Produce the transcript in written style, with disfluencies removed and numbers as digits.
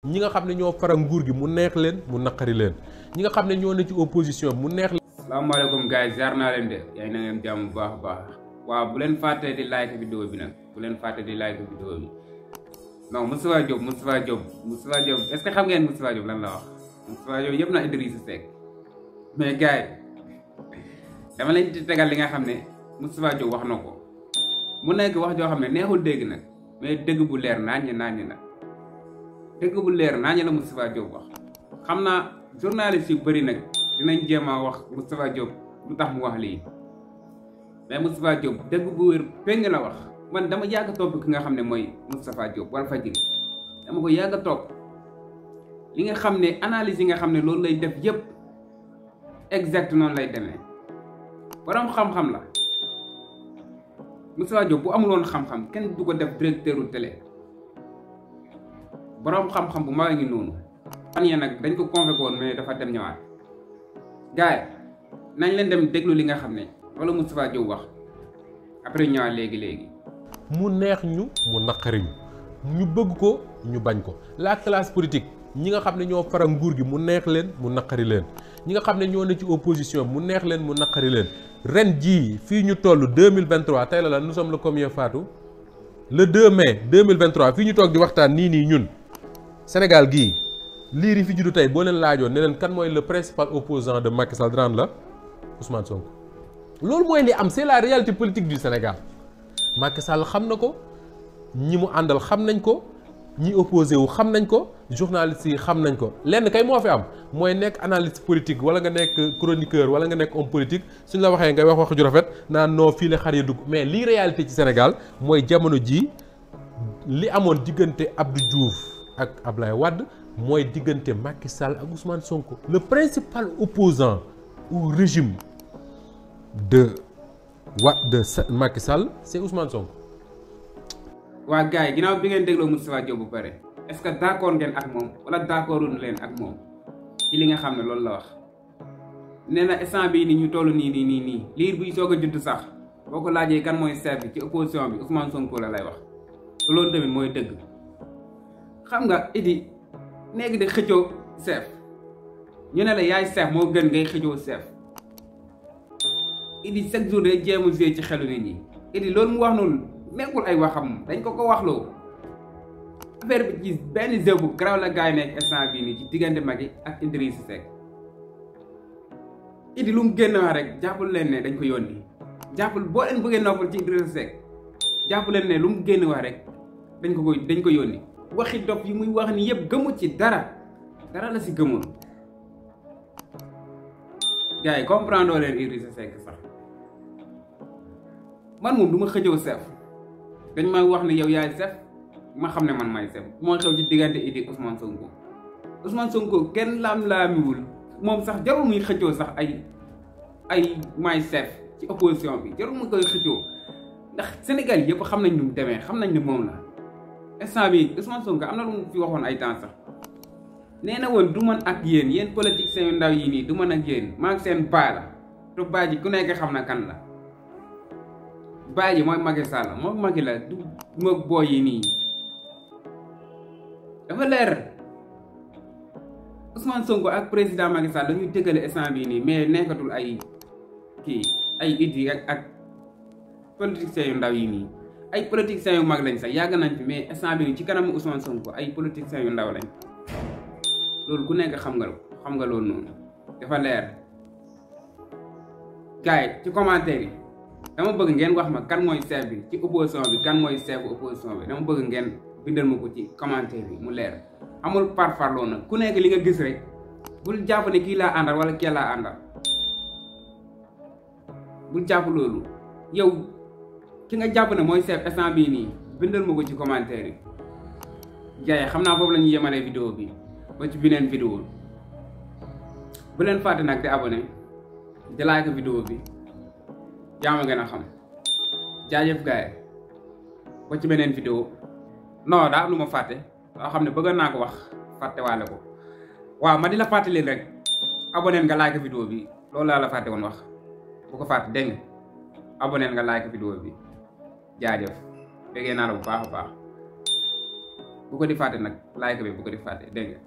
ñi nga xam ne ñoo faral nguur gi mu neex leen mu naqari leen ñi nga xam ne ñoo ne ci opposition mu neex leen. salaamaaleykum gars yi ziar naa leen de yaa ngi na ngeen jàmm bu baax a baax waaw bu leen fàtte di like vidéo bi nag bu leen fàtte di like vidéo bi non Moustapha Diop est-ce que xam ngeen Moustapha Diop lan la wax Moustapha Diop yëpp na Idrissa Seck mais gars yi dama leen di tegal li nga xam ne Moustapha Diop wax na ko mu nekk wax joo xam ne neexul dégg nag mais dëgg bu leer naññ nag dëgg bu leer naññ la Moustapha Diop wax xam naa journaliste yu bëri nag dinañ jéem a wax Moustapha Diop lu tax mu wax lii mais Moustapha Diop dëgg bu wér péng la wax man dama yàgg a topp ki nga xam ne mooy Moustapha Diop Walfadjri dama ko yàgg a topp li nga xam ne analyse yi nga xam ne loolu lay def yépp exact noonu lay demee borom xam-xam la Moustapha Diop bu amuloon xam-xam kenn du ko def directeur u télé borom xam-xam bu mag a ngi noonu fan ya nag dañ ko convoqué woon mais dafa dem ñëwaat gars yi nañ leen dem déglu li nga xam ne wala Moustapha Diop wax après ñëwaat léegi mu neex ñu mu naqari ñu bëgg ko ñu bañ ko la classe politique ñi nga xam ne ñoo faral nguur gi mu neex leen mu naqari leen ñi nga xam ne ñoo ne ci opposition mu neex leen mu naqari leen ren jii fii ñu toll 2023 tey la nous sommes le combien Fatou le 2 mai 2023 fii ñu toog di waxtaan nii ñun Sénégal gii liir yi fi juddu tey boo leen laajoon ne leen kan mooy le principal opposant de Macky Sall dran la Ousmane Sonko loolu mooy li am c'est la réalité politique du Sénégal Macky Sall xam na ko ñi mu àndal xam nañ ko ñi opposé wu xam nañ ko journalistes yi xam nañ ko lenn kay moo fi am mooy nekk analyste politique wala nga nekk chroniqueur wala nga nekk homme politique suñ la waxee ngay wax ju rafet naan noo fii la xar yi dugg mais lii réalité ci Sénégal mooy jamono ji li amoon diggante Abdou Diouf ak Ablaye Wade mooy diggante Macky Sall ak Ousmane Sonko le principal opposant au régime de Macky Sall c'est Ousmane Sonko. waa gars yi ginnaaw bi ngeen dégloo Moustapha Diop bu pare est-ce que d'accord ngeen ak moom wala d'accordul leen ak moom ci li nga xam ne loolu la wax nee na instant bii ni ñu toll nii liir buy soog a judd sax boo ko laajee kan mooy chef bi ci opposition bi Ousmane Sonko la lay wax te loolu tamit mooy dëgg xam nga Idi nekk di xëccoo chef ñu ne la yaay chef moo gën ngay xëccoo chef Idi chaque jour day jéem a jouer ci xelu nit ñi Idi loolu mu wax noonu nekkul ay waxam dañ ko waxloo affaire bi ci benn jeu bu garaaw la gars yi nekk instant bii nii ci diggante Macky ak Idrissa Seck Idi lu mu génn wax rek jàppul leen ne dañ ko yónni jàppul boo leen bëggee noppal ci Idrissa Seck jàppul leen ne lu mu génn wax rek dañ ko yónni waxi dof yi muy wax ni yëpp gëmu ci dara la si gëmul gars yi comprendre leen Idrissa Seck sax man moom du ma xëjoo chef dañ may wax ne yow yaay chef ma xam ne man may chef moo xew ci diggante Idi Ousmane Sonko kenn laam-laamiwul moom sax jarul muy xëccoo sax ay may chef ci opposition bi jarul mu koy xëccoo ndax Sénégal yëpp xam nañ nu mu demee xam nañ ne moom la instant bi Ousmane Sonko am na lu mu fi waxoon ay temps sax nee na woon du man ak yéen politiciens yu ndaw yi nii du man ak yéen maa ngi seen baa la te baa ji ku nekk xam na kan la baa ji mooy Macky Sall moom Macky la du moog booy yi nii dafa leer Ousmane Sonko ak président Macky Sall dañuy tëggale instant bii nii mais nekkatul ay Idi ak politiciens yu ndaw yi nii ay politiciens yu mag lañ sax yàgg nañ fi mais instant bii nii ci kanamu Ousmane Sonko ay politiciens yu ndaw lañ loolu ku nekk xam nga loolu noonu dafa leer gars yi ci commentaire yi dama bëgg ngeen wax ma kan mooy chef bi ci opposition bi kan mooy chef opposition bi dama bëgg ngeen bindal ma ko ci commentaire yi mu leer amul parparloo nag ku nekk li nga gis rek bul jàpp ne kii laa àndal wala kii laa àndal bul jàpp loolu yow ki nga jàpp ne mooy chef instant bii nii bindal ma ko ci commentaire yi gars yi xam naa foofu la ñuy yemalee vidéo bi ba ci beneen vidéo bu leen fàtte nag di abonné di like vidéo bi yaa ma gën a xam jaajëf gars yi ba ci beneen vidéo non daa am lu ma fàtte loo xam ne bëgg naa ko wax fàtte waale ko waaw ma di la fàttali rek abonné nga like vidéo bi loolu laa la fàtte woon wax bu ko fàtte dégg nga abonné nga like vidéo bi jaajëf déggee naa la bu baax a baax bu ko di fàtte nag like bi bu ko di fàtte dégg nga